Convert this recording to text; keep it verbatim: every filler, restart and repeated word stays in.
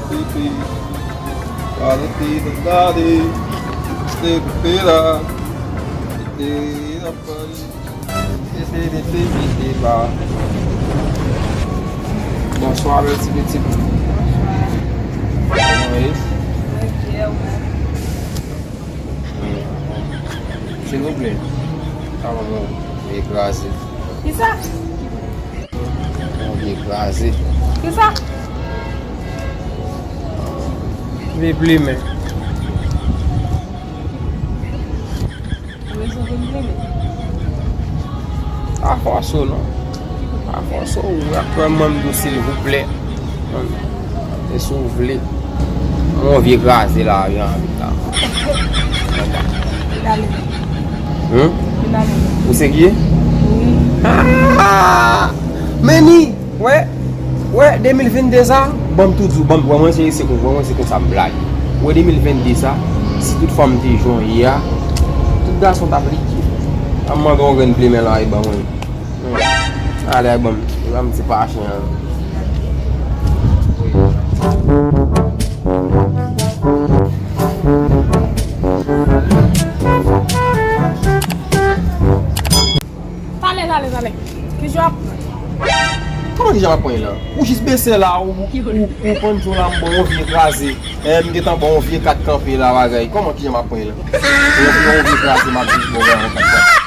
Pipi, gade pi nan gade, se koupe la, se la pali, se se de se vide la. Bonswa, mèsi pitit. Kòman ye? Silvouplè. Sa va, mwen? Vye kraze. Kisa? Mwen vye kraze. Kisa? Vye plimen. Rezon vin vini. Pa fòse w non. Pa fòse w. Ou ap pran manm tou silvouplè. E si w vle. Mwen vye kraze la, jan anvi la. Vin ale. Hum? Vin ale. Ou serye? Wi. Ah! Meni! Wè, wè, de mil vennde sa, ban m tou di w, ban m, wè mwen se, se kon, wè mwen se konsa m blayi. Wè de mil vennde sa, si tout fanm te jan w ye a, tout gason t ap like. An m mande yon grenn plimen la, e ban mwen. Ale, ban m, e ban m ti pa chen an. Talè, talè, talè. Kijan w ap pran? Kòman kijan m ap pran la? Ou jis bese la, ou, ou, ou pann di w la, m bon, yon vye kraze. Eh, m gentan bon, yon vye kat kanpe la, bagay. Kòman kijan m ap pran la? Yon vye, yon vye kraze, m ap jis bon, yon kat kanpe.